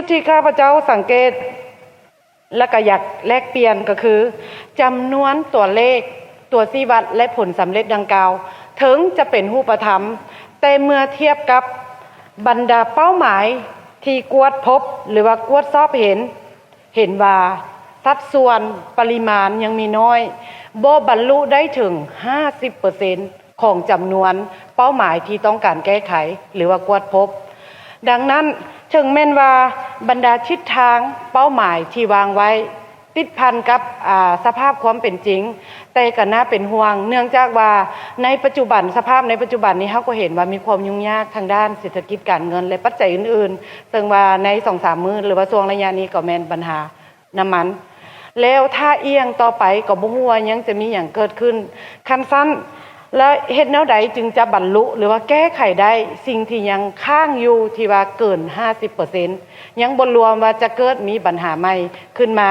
ທີ່ຂ້າພະເຈົ້າສັງເກດ ແລະ ກໍຢາກແລກປ່ຽນກໍຄື ຈຳນວນຕົວເລກ, ຕົວຊີ້ວັດ ແລະ ຜົນສຳເລັດດັ່ງກ່າວ ເຖິງຈະເປັນຮູບປະທຳ, ແຕ່ເມື່ອທຽບກັບບັນດາເປົ້າໝາຍທີ່ກວດພົບ ຫຼືວ່າກວດສອບເຫັນ, ເຫັນວ່າສັດສ່ວນປະລິມານຍັງມີນ້ອຍ, ບໍ່ບັນລຸໄດ້ເຖິງຫ້າສິບເປີເຊັນຂອງຈຳນວນເປົ້າໝາຍທີ່ຕ້ອງການແກ້ໄຂ ຫຼືວ່າກວດພົບ. ດັ່ງນັ້ນ, ເຖິງແມ່ນວ່າບັນດາທິດທາງເປົ້າໝາຍທີ່ວາງໄວ້ ຕິດພັນກັບ, ອາ, ສະພາບຄວາມເປັນຈິງ, ແຕ່ກໍໜ້າເປັນຫ່ວງ, ເນື່ອງຈາກວ່າໃນປັດຈຸບັນ, ສະພາບໃນປັດຈຸບັນນີ້ ເຮົາກໍເຫັນວ່າມີຄວາມຫຍຸ້ງຍາກທາງດ້ານເສດຖະກິດການເງິນ ແລະ ປັດໄຈອື່ນໆ, ເຊິ່ງວ່າໃນສອງສາມມື້ ຫຼືວ່າຊ່ວງໄລຍະນີ້ ກໍແມ່ນບັນຫານ້ຳມັນ. ແລ້ວຖ້າອີ່ຫຍັງຕໍ່ໄປ ກໍບໍ່ຮູ້ວ່າຍັງຈະມີຫຍັງເກີດຂຶ້ນ. ຄັນຊັ້ນ ແລ້ວເຮັດແນວໃດຈຶ່ງຈະບັນລຸ ຫຼືວ່າແກ້ໄຂໄດ້ສິ່ງທີ່ຍັງຄ້າງຢູ່ທີ່ວ່າເກີນຫ້າສິບເປີເຊັນ? ຍັງບໍ່ລວມວ່າຈະເກີດມີບັນຫາໃໝ່ຂຶ້ນມາ.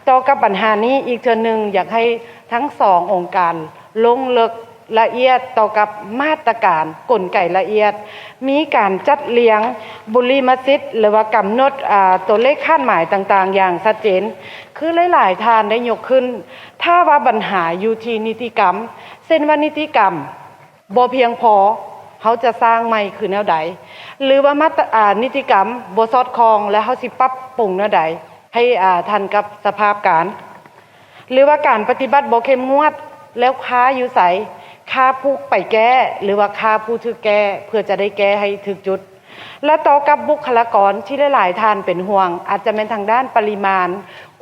ຕໍ່ກັບບັນຫານີ້ອີກເທື່ອໜຶ່ງ, ຢາກໃຫ້ທັງສອງອົງການລົງເລິກລະອຽດຕໍ່ກັບມາດຕະການ, ກົນໄກລະອຽດ, ມີການຈັດລຽງບຸລິມະສິດ ຫຼືວ່າກຳນົດ, ອາ, ຕົວເລກຄາດໝາຍຕ່າງໆຢ່າງຊັດເຈນ. ຄືຫຼາຍໆທ່ານໄດ້ຍົກຂຶ້ນ, ຖ້າວ່າບັນຫາຢູ່ທີ່ນິຕິກຳ, ເຊັ່ນວ່ານິຕິກຳ ບໍ່ພຽງພໍ, ເຮົາຈະສ້າງໃໝ່ຄືແນວໃດ? ຫຼືວ່າມາດຕະ, ອາ, ນິຕິກຳບໍ່ສອດຄ່ອງ ແລ້ວເຮົາຊິປັບປຸງແນວໃດໃຫ້, ອາ, ທັນກັບສະພາບການ? ຫຼືວ່າການປະຕິບັດບໍ່ເຂັ້ມງວດ, ແລ້ວຄາຢູ່ໃສ? ຄາຜູ້ໄປແກ້ ຫຼືວ່າຄາຜູ້ຖືກແກ້ ເພື່ອຈະໄດ້ແກ້ໃຫ້ຖືກຈຸດ? ແລະ ຕໍ່ກັບບຸກຄະລາກອນທີ່ຫຼາຍໆທ່ານເປັນຫ່ວງ, ອາດຈະແມ່ນທາງດ້ານປະລິມານ,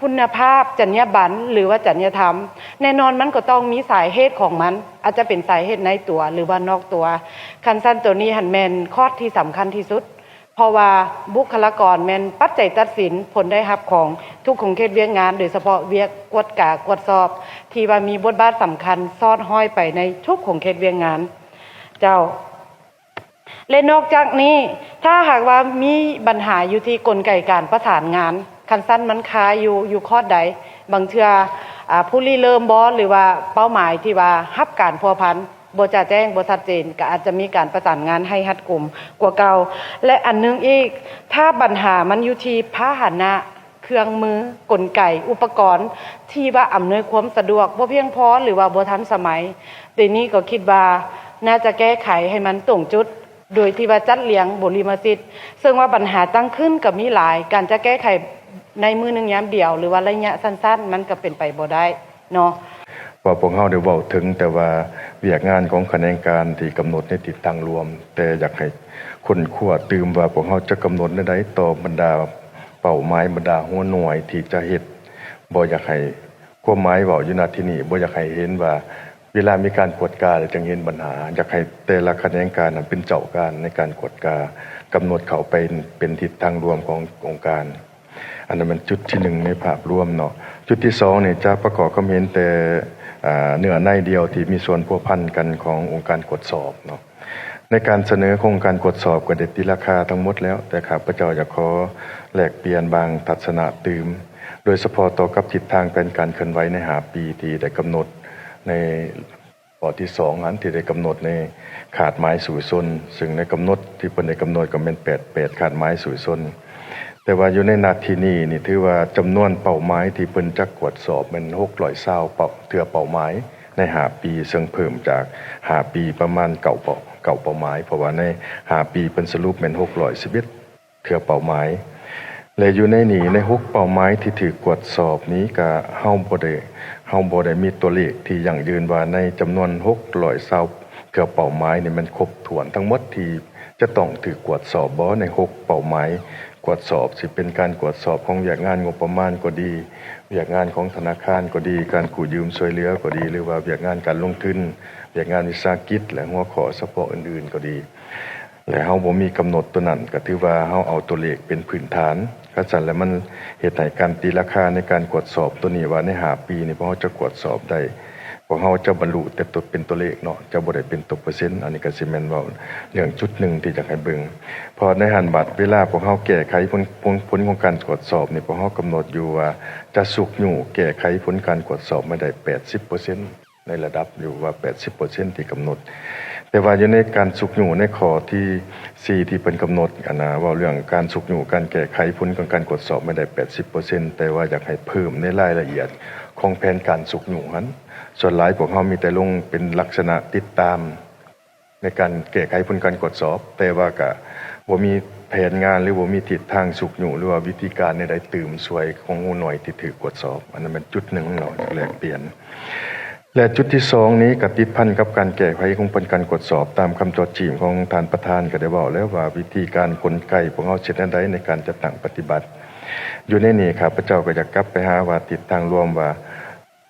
ຄຸນນະພາບ, ຈັນຍາບັນ ຫຼືວ່າຈັນຍາທຳ. ແນ່ນອນມັນກໍຕ້ອງມີສາເຫດຂອງມັນ, ອາດຈະເປັນສາເຫດໃນຕົວ ຫຼືວ່ານອກຕົວ. ຄັນຊັ້ນໂຕນີ້ຫັ້ນແມ່ນຂໍ້ທີ່ສຳຄັນທີ່ສຸດ, ເພາະວ່າບຸກຄະລາກອນແມ່ນປັດໄຈຕັດສິນຜົນໄດ້ຮັບຂອງທຸກຂົງເຂດວຽກງານ, ໂດຍສະເພາະວຽກກວດກາກວດສອບ ທີ່ວ່າມີບົດບາດສຳຄັນສອດຫ້ອຍໄປໃນທຸກຂົງເຂດວຽກງານ. ເຈົ້າ. ແລະ ນອກຈາກນີ້, ຖ້າຫາກວ່າມີບັນຫາຢູ່ທີ່ກົນໄກການປະສານງານ, ຄັນຊັ້ນມັນຄາຢູ່, ຢູ່ຂອດໃດ, ບາງເທື່ອ, ອາ, ຜູ້ລິເລີ່ມບໍ ຫຼືວ່າເປົ້າໝາຍທີ່ວ່າຮັບການພົວພັນບໍ່ຈະແຈ້ງ, ບໍ່ຊັດເຈນ, ກໍອາດຈະມີການປະສານງານໃຫ້ຮັດກຸມກວ່າເກົ່າ. ແລະ ອັນໜຶ່ງອີກ, ຖ້າບັນຫາມັນຢູ່ທີ່ພາຫະນະ, ເຄື່ອງມື, ກົນໄກ, ອຸປະກອນທີ່ວ່າອຳນວຍຄວາມສະດວກບໍ່ພຽງພໍ ຫຼືວ່າບໍ່ທັນສະໄໝ, ໂດຍນີ້ກໍຄິດວ່າໜ້າຈະແກ້ໄຂໃຫ້ມັນຕົງຈຸດ ໂດຍທີ່ວ່າຈັດລຽງບຸລິມະສິດ, ເຊິ່ງວ່າບັນຫາຕັ້ງຂຶ້ນກໍມີຫຼາຍ, ການຈະແກ້ໄຂໃນມື້ໜຶ່ງຍາມດຽວ ຫຼືວ່າໄລຍະສັ້ນໆ ມັນກໍເປັນໄປບໍ່ໄດ້ເນາະ. ວ່າພວກເຮົາໄດ້ເວົ້າເຖິງແຕ່ວ່າວຽກງານຂອງຂະແໜງການທີ່ກຳນົດໃນທິດທາງລວມ, ແຕ່ຢາກໃຫ້ຄົ້ນຄວ້າຕື່ມວ່າພວກເຮົາຈະກຳນົດແນວໃດຕໍ່ບັນດາເປົ້າໝາຍ, ບັນດາຫົວໜ່ວຍທີ່ຈະເຮັດ. ບໍ່ຢາກໃຫ້, ຄວາມໝາຍເວົ້າຢູ່ນະທີ່ນີ້, ບໍ່ຢາກໃຫ້ເຫັນວ່າ ເວລາມີການກວດກາແລ້ວຈຶ່ງເຫັນບັນຫາ, ຢາກໃຫ້ແຕ່ລະຂະແໜງການນັ້ນເປັນເຈົ້າການໃນການກວດກາ, ກຳນົດເຂົ້າໄປເປັນທິດທາງລວມຂອງອົງການ. ອັນນັ້ນແມ່ນຈຸດທີໜຶ່ງໃນພາບລວມເນາະ. ຈຸດທີສອງນີ້ຈະປະກອບຄວາມເຫັນແຕ່, ອາ, ເນື້ອໃນດຽວທີ່ມີສ່ວນພົວພັນກັນຂອງອົງການກວດສອບເນາະ. ໃນການສະເໜີຂອງອົງການກວດສອບກໍໄດ້ຕີລາຄາທັງໝົດແລ້ວ, ແຕ່ຂ້າພະເຈົ້າຢາກຂໍແລກປ່ຽນບາງທັດສະນະຕື່ມ, ໂດຍສະເພາະຕໍ່ກັບທິດທາງແຜນການເຄື່ອນໄຫວໃນຫ້າປີທີ່ໄດ້ກຳນົດໃນ ຂໍ້ທີສອງຫັ້ນ ທີ່ໄດ້ກຳນົດໃນຄາດໝາຍສູ້ຊົນ, ເຊິ່ງໃນກຳນົດທີ່ເພິ່ນໄດ້ກຳນົດກໍແມ່ນແປດ ແປດຄາດໝາຍສູ້ຊົນ. ແຕ່ວ່າຢູ່ໃນນາທີນີ້ນີ້ ຖືວ່າຈຳນວນເປົ້າໝາຍທີ່ເພິ່ນຈະກວດສອບແມ່ນຫົກຮ້ອຍຊາວເປົ້າ ເທື່ອເປົ້າໝາຍໃນຫ້າປີ, ເຊິ່ງເພີ່ມຈາກຫ້າປີປະມານເກົ້າເປົ້າ ເກົ້າເປົ້າໝາຍ, ເພາະວ່າໃນຫ້າປີເພິ່ນສະຫຼຸບແມ່ນຫົກຮ້ອຍສິບເອັດ ເທື່ອເປົ້າໝາຍ ແລະ ຢູ່ໃນນີ້ ໃນຫົກເປົ້າໝາຍທີ່ຖືກກວດສອບນີ້ ກະເຮົາບໍ່ໄດ້ ເຮົາບໍ່ໄດ້ມີຕົວເລກທີ່ຢັ້ງຢືນວ່າໃນຈຳນວນຫົກຮ້ອຍຊາວເທື່ອເປົ້າໝາຍນີ້ແມ່ນຄົບຖ້ວນທັງໝົດທີ່ຈະຕ້ອງຖືກກວດສອບບໍ່ ໃນຫົກເປົ້າໝາຍກວດສອບ ຊິເປັນການກວດສອບຂອງວຽກງານງົບປະມານກໍດີ, ວຽກງານຂອງທະນາຄານກໍດີ, ການກູ້ຢືມຊ່ວຍເຫຼືອກໍດີ ຫຼືວ່າວຽກງານການລົງທຶນ, ວຽກງານວິສາຫະກິດ ແລະ ຫົວຂໍ້ສະເພາະອື່ນໆກໍດີ. ແລະ ເຮົາບໍ່ມີກຳນົດຕົວນັ້ນ ກໍຖືວ່າເຮົາເອົາຕົວເລກເປັນພື້ນຖານ. ຄັນຊັ້ນແລ້ວ ມັນເຮັດໃຫ້ການຕີລາຄາໃນການກວດສອບຕົວນີ້ວ່າ ໃນຫ້າປີນີ້ ພວກເຮົາຈະກວດສອບໄດ້, ພວກເຮົາຈະບັນລຸແຕ່ຕົວ ເປັນຕົວເລກເນາະ, ຈະບໍ່ໄດ້ເປັນຕົວເປີເຊັນ. ອັນນີ້ກໍຊິແມ່ນເວົ້າເລື່ອງຈຸດໜຶ່ງທີ່ຢາກໃຫ້ເບິ່ງ. ເພາະໃນຫັ້ນ ບັດເວລາພວກເຮົາແກ້ໄຂຜົນ ຜົນ ຜົນຂອງການກວດສອບນີ້ ພວກເຮົາກຳນົດຢູ່ວ່າຈະຊຸກຍູ້ແກ້ໄຂຜົນການກວດສອບໃຫ້ໄດ້ແປດສິບເປີເຊັນ. ໃນລະດັບຢູ່ວ່າແປດສິບເປີເຊັນທີ່ກຳນົດ. ແຕ່ວ່າຢູ່ໃນການຊຸກຍູ້ໃນຂໍ້ທີສີ່ ທີ່ເພິ່ນກຳນົດ ອັນນ່າ ເວົ້າເລື່ອງການຊຸກຍູ້ການແກ້ໄຂຜົນຂອງການກວດສອບໃຫ້ໄດ້ແປດສິບເປີເຊັນ ແຕ່ວ່າຢາກໃຫ້ເພີ່ມໃນລາຍລະອຽດຂອງແຜນການຊຸກຍູ້ຫັ້ນ. ສ່ວນຫຼາຍພວກເຮົາມີແຕ່ລົງເປັນລັກສະນະຕິດຕາມ ໃນການແກ້ໄຂຜົນການກວດສອບ, ແຕ່ວ່າກະບໍ່ມີແຜນງານ ຫຼື ບໍ່ມີທິດທາງຊຸກຍູ້ ຫຼືວ່າວິທີການແນວໃດຕື່ມຊ່ວຍຂອງງູນ້ອຍທີ່ຖືກກວດສອບ. ອັນນັ້ນແມ່ນຈຸດໜຶ່ງເນາະ ແລກປ່ຽນ. ແລະ ຈຸດທີສອງນີ້ກະຕິດພັນກັບການແກ້ໄຂຂອງຜົນການກວດສອບ. ຕາມຄຳຈອດຈີ້ມຂອງທ່ານປະທານກະໄດ້ເວົ້າແລ້ວວ່າ ວິທີການກົນໄກພວກເຮົາເຮັດແນວໃດໃນການຈັດຕັ້ງປະຕິບັດ. ຢູ່ໃນນີ້ຂ້າພະເຈົ້າກະຢາກກັບໄປຫາວ່າທິດທາງລວມວ່າ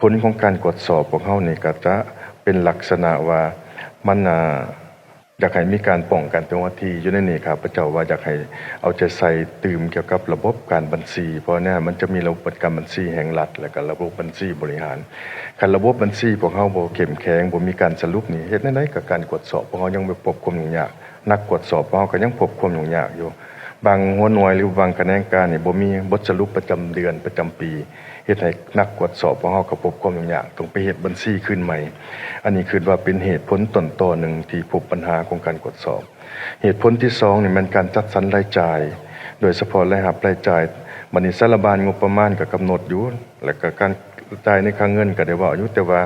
ຜົນຂອງການກວດສອບພວກເຮົານີ້ກະຈະເປັນລັກສະນະວ່າມັນ ອ່າ ຢາກໃຫ້ມີການປ້ອງກັນເປັນຫົວທີ. ຢູ່ໃນນີ້ຂ້າພະເຈົ້າວ່າຢາກໃຫ້ເອົາໃຈໃສ່ຕື່ມກ່ຽວກັບລະບົບການບັນຊີ, ເພາະໃນນັ້ນມັນຈະມີລະບົບການບັນຊີແຫ່ງລັດ ແລະກະລະບົບບັນຊີບໍລິຫານ. ຄັນລະບົບບັນຊີພວກເຮົາບໍ່ເຂັ້ມແຂງ, ບໍ່ມີການສະຫຼຸບນີ້, ເຮັດແນວໃດກະການກວດສອບພວກເຮົາຍັງໄປພົບຄວາມຫຍຸ້ງຍາກ. ນັກກວດສອບຂອງເຮົາກໍຍັງພົບຄວາມຫຍຸ້ງຍາກຢູ່. ບາງຫົວໜ່ວຍ ຫຼື ບາງຂະແໜງການນີ້ບໍ່ມີບົດສະຫຼຸບປະຈຳເດືອນ, ປະຈຳປີ, ເຮັດໃຫ້ນັກກວດສອບຂອງເຮົາກໍພົບຄວາມຫຍຸ້ງຍາກ, ຕ້ອງໄປເຮັດບັນຊີຄືນໃໝ່. ອັນນີ້ຄິດວ່າເປັນເຫດຜົນຕົ້ນຕໍໜຶ່ງທີ່ພົບບັນຫາຂອງການກວດສອບ. ເຫດຜົນທີສອງນີ້ແມ່ນການຈັດສັນລາຍຈ່າຍ, ໂດຍສະເພາະລາຍຮັບລາຍຈ່າຍ. ບັດນີ້ສາລະບານງົບປະມານກໍກຳນົດຢູ່, ແລ້ວກໍການຈ່າຍໃນຄ່າເງິນກໍໄດ້ເວົ້າຢູ່, ແຕ່ວ່າ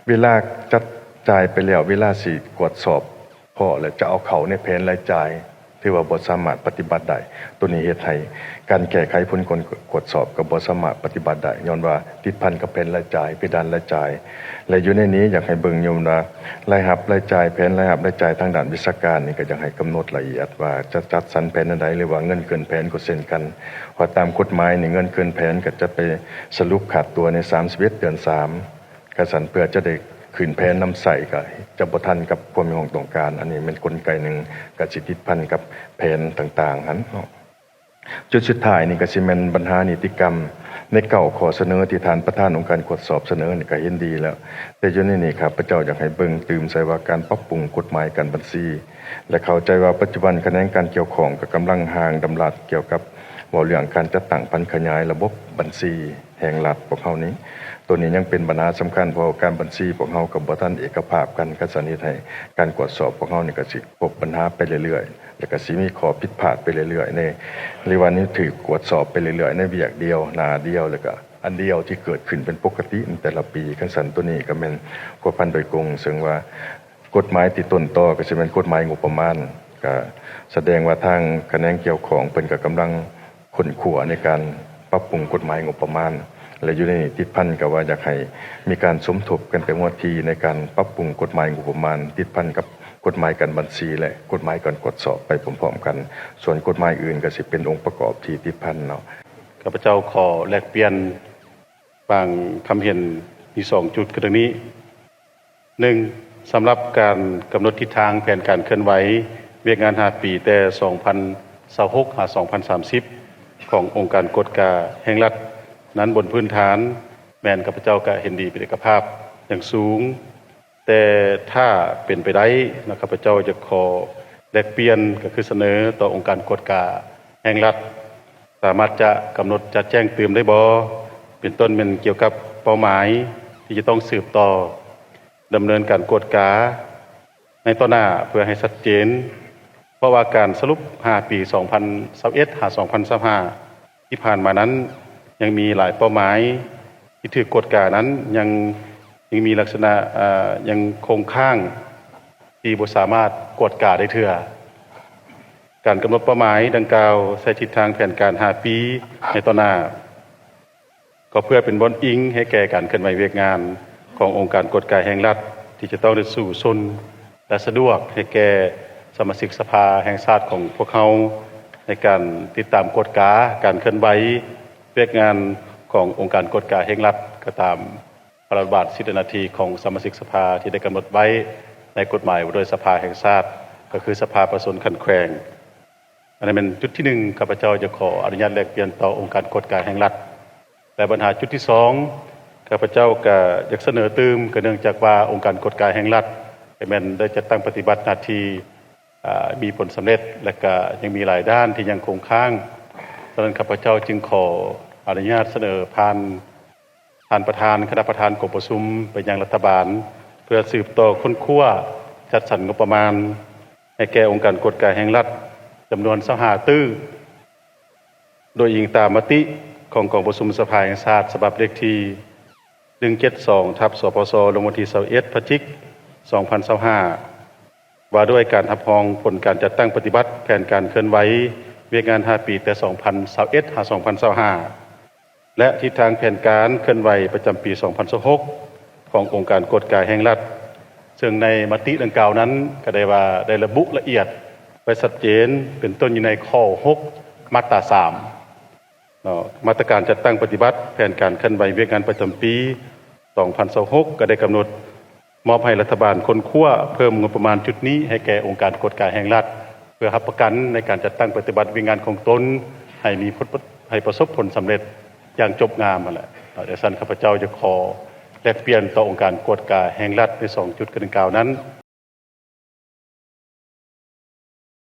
ເວລາຈັດຈ່າຍໄປແລ້ວ, ເວລາຊິກວດສອບ ພໍແລ້ວຈະເອົາເຂົ້າໃນແຜນລາຍຈ່າຍ ຖືວ່າບໍ່ສາມາດປະຕິບັດໄດ້. ໂຕນີ້ເຮັດໃຫ້ການແກ້ໄຂຜົນການກວດສອບກໍບໍ່ສາມາດປະຕິບັດໄດ້, ຍ້ອນວ່າຕິດພັນກັບແຜນລາຍຈ່າຍ, ເພດານລາຍຈ່າຍ. ແລະ ຢູ່ໃນນີ້ຢາກໃຫ້ເບິ່ງຢູ່ວ່າລາຍຮັບລາຍຈ່າຍ, ແຜນລາຍຮັບລາຍຈ່າຍທາງດ້ານວິຊາການນີ້ກໍຢາກໃຫ້ກຳນົດລະອຽດວ່າຈະຈັດສັນແຜນແນວໃດ ຫຼືວ່າເງິນເກີນແຜນກໍເຊັ່ນກັນ. ເພາະຕາມກົດໝາຍນີ້ເງິນເກີນແຜນກໍຈະໄປສະຫຼຸບຂາດຕົວໃນສາມສິບເອັດເດືອນສາມ ຄັນຊັ້ນເພື່ອຈະໄດ້ຂຶ້ນແຜນນຳໃຊ້ກໍຈະບໍ່ທັນກັບຄວາມຮຽກຮ້ອງຕ້ອງການ. ອັນນີ້ແມ່ນກົນໄກໜຶ່ງ ກໍຊິຕິດພັນກັບແຜນຕ່າງໆຫັ້ນເນາະ. ຈຸດສຸດທ້າຍນີ້ກໍຊິແມ່ນບັນຫານິຕິກຳ. ໃນເກົ້າຂໍ້ສະເໜີທີ່ທ່ານປະທານອົງການກວດສອບສະເໜີນີ້ກໍເຫັນດີແລ້ວ, ແຕ່ຢູ່ໃນນີ້ຂ້າພະເຈົ້າຢາກໃຫ້ເບິ່ງຕື່ມໃສ່ວ່າການປັບປຸງກົດໝາຍການບັນຊີ ແລະ ເຂົ້າໃຈວ່າປັດຈຸບັນຂະແໜງການກ່ຽວຂ້ອງກໍກຳລັງຮ່າງດຳລັດກ່ຽວກັບເວົ້າເລື່ອງການຈັດຕັ້ງຜັນຂະຫຍາຍລະບົບບັນຊີ ແຫ່ງລັດພວກເຮົານີ້. ໂຕນີ້ຍັງເປັນບັນຫາສຳຄັນ ເພາະວ່າການບັນຊີພວກເຮົາກໍບໍ່ທັນເອກະພາບກັນ, ກໍສະເຮັດໃຫ້ການກວດສອບພວກເຮົານີ້ກໍຊິພົບບັນຫາໄປເລື້ອຍໆ ແລ້ວກໍຊິມີຂໍ້ຜິດພາດໄປເລື້ອຍໆ ໃນ ຫຼືວ່ານີ້ຖືກກວດສອບໄປເລື້ອຍໆ ໃນວຽກດຽວ ໜ້າດຽວ ແລ້ວກໍອັນດຽວທີ່ເກີດຂຶ້ນເປັນປົກກະຕິໃນແຕ່ລະປີ. ຄັນຊັ້ນໂຕນີ້ກໍແມ່ນພົວພັນໂດຍກົງ, ເຊິ່ງວ່າ ກົດໝາຍທີ່ຕົ້ນຕໍກໍຊິແມ່ນກົດໝາຍງົບປະມານ, ກໍສະແດງວ່າທາງຂະແໜງກ່ຽວຂ້ອງເພິ່ນກໍກຳລັງຄົ້ນຄວ້າໃນການປັບປຸງກົດໝາຍງົບປະມານ ແລະ ຢູ່ໃນນີ້ຕິດພັນກັບວ່າຢາກໃຫ້ມີການສົມທົບກັນແຕ່ຫົວທີໃນການປັບປຸງກົດໝາຍງົບປະມານ, ຕິດພັນກັບກົດໝາຍການບັນຊີ ແລະ ກົດໝາຍການກວດສອບໄປພ້ອມໆກັນ. ສ່ວນກົດໝາຍອື່ນກໍຊິເປັນອົງປະກອບທີ່ຕິດພັນເນາະ. ຂ້າພະເຈົ້າຂໍແລກປ່ຽນ ບາງຄຳເຫັນມີສອງຈຸດຄືດັ່ງນີ້. ໜຶ່ງ, ສຳລັບການກຳນົດທິດທາງແຜນການເຄື່ອນໄຫວວຽກງານຫ້າປີ ແຕ່ສອງພັນຊາວຫົກ ຫາ ສອງພັນສາມສິບ ຂອງອົງການກວດກາແຫ່ງລັດນັ້ນ, ບົນພື້ນຖານແມ່ນຂ້າພະເຈົ້າກະເຫັນດີເປັນເອກະພາບຢ່າງສູງ. ແຕ່ຖ້າເປັນໄປໄດ້ນະ ຂ້າພະເຈົ້າຈະຂໍແລກປ່ຽນ ກໍຄືສະເໜີຕໍ່ອົງການກວດກາແຫ່ງລັດ ສາມາດຈະກຳນົດຈະແຈ້ງຕື່ມໄດ້ບໍ່? ເປັນຕົ້ນແມ່ນກ່ຽວກັບເປົ້າໝາຍທີ່ຈະຕ້ອງສືບຕໍ່ດຳເນີນການກວດກາໃນຕໍ່ໜ້າເພື່ອໃຫ້ຊັດເຈນ, ເພາະວ່າການສະຫຼຸບຫ້າປີ ສອງພັນຊາວເອັດ ຫາ ສອງພັນຊາວຫ້າ ທີ່ຜ່ານມານັ້ນ ຍັງມີຫຼາຍເປົ້າໝາຍທີ່ຖືກກວດການັ້ນ ຍັງ ຍັງມີລັກສະນະ ເອີ ຍັງຄົງຄ້າງທີ່ບໍ່ສາມາດກວດກາໄດ້ເທື່ອ. ການກຳນົດເປົ້າໝາຍດັ່ງກ່າວໃສ່ທິດທາງແຜນການຫ້າປີໃນຕໍ່ໜ້າ ກໍເພື່ອເປັນບ່ອນອີງໃຫ້ແກ່ການເຄື່ອນໄຫວວຽກງານຂອງອົງການກວດກາແຫ່ງລັດ ທີ່ຈະຕ້ອງໄດ້ສູ້ຊົນ ແລະ ສະດວກໃຫ້ແກ່ສະມາຊິກສະພາແຫ່ງຊາດຂອງພວກເຮົາ ໃນການຕິດຕາມກວດກາການເຄື່ອນໄຫວວຽກງານຂອງອົງການກວດກາແຫ່ງລັດ ກໍຕາມພະລາຊະບັນຍັດສິດ ແລະ ໜ້າທີ່ຂອງສະມາຊິກສະພາທີ່ໄດ້ກຳນົດໄວ້ໃນກົດໝາຍວ່າດ້ວຍສະພາແຫ່ງຊາດ ກໍຄືສະພາປະຊາຊົນຂັ້ນແຂວງ. ອັນນັ້ນແມ່ນຈຸດທີໜຶ່ງ ຂ້າພະເຈົ້າຈະຂໍອະນຸຍາດແລກປ່ຽນຕໍ່ອົງການກວດກາແຫ່ງລັດ. ແລະ ບັນຫາຈຸດທີສອງ ຂ້າພະເຈົ້າກະຢາກສະເໜີຕື່ມ ກໍເນື່ອງຈາກວ່າອົງການກວດກາແຫ່ງລັດ ກໍແມ່ນໄດ້ຈັດຕັ້ງປະຕິບັດໜ້າທີ່ ອາ ມີຜົນສຳເລັດ ແລະ ກະຍັງມີຫຼາຍດ້ານທີ່ຍັງຄົງຄ້າງ. ສະນັ້ນ ຂ້າພະເຈົ້າຈຶ່ງຂໍອະນຸຍາດສະເໜີຜ່ານ ທ່ານປະທານຄະນະປະທານກອງປະຊຸມໄປຍັງລັດຖະບານ ເພື່ອສືບຕໍ່ຄົ້ນຄວ້າ ຈັດສັນງົບປະມານໃຫ້ແກ່ອົງການກວດກາແຫ່ງລັດ ຈຳນວນຊາວຫ້າຕື້ ໂດຍອີງຕາມມະຕິຂອງກອງປະຊຸມສະພາແຫ່ງຊາດ ສະບັບເລກທີໜຶ່ງເຈັດສອງ ທັບ ສພຊ ລົງວັນທີຊາວເອັດ ພະຈິກ ສອງພັນຊາວຫ້າ ວ່າດ້ວຍການຮັບຮອງຜົນການຈັດຕັ້ງປະຕິບັດແຜນການເຄື່ອນໄຫວວຽກງານຫ້າປີ ແຕ່ສອງພັນຊາວເອັດ ຫາ ສອງພັນຊາວຫ້າ ແລະ ທິດທາງແຜນການເຄື່ອນໄຫວປະຈຳປີສອງພັນຊາວຫົກ ຂອງອົງການກວດກາແຫ່ງລັດ, ເຊິ່ງໃນມະຕິດັ່ງກ່າວນັ້ນກໍໄດ້ວ່າ ໄດ້ລະບຸລະອຽດໄວ້ຊັດເຈນ ເປັນຕົ້ນຢູ່ໃນຂໍ້ຫົກ ມາດຕາສາມເນາະ, ມາດຕາການຈັດຕັ້ງປະຕິບັດແຜນການເຄື່ອນໄຫວວຽກງານປະຈຳປີສອງພັນຊາວຫົກ ກໍໄດ້ກຳນົດ ມອບໃຫ້ລັດຖະບານຄົ້ນຄວ້າເພີ່ມງົບປະມານຈຸດນີ້ໃຫ້ແກ່ອົງການກວດກາແຫ່ງລັດ ເພື່ອຮັບປະກັນໃນການຈັດຕັ້ງປະຕິບັດວຽກງານຂອງຕົນ ໃຫ້ມີຜົນ ໃຫ້ປະສົບຜົນສຳເລັດຢ່າງຈົບງາມຫັ້ນແຫຼະ. ດັ່ງຊັ້ນ ຂ້າພະເຈົ້າຈະຂໍແລກປ່ຽນຕໍ່ອົງການກວດກາແຫ່ງລັດໃນສອງຈຸດດັ່ງກ່າວນັ້ນ.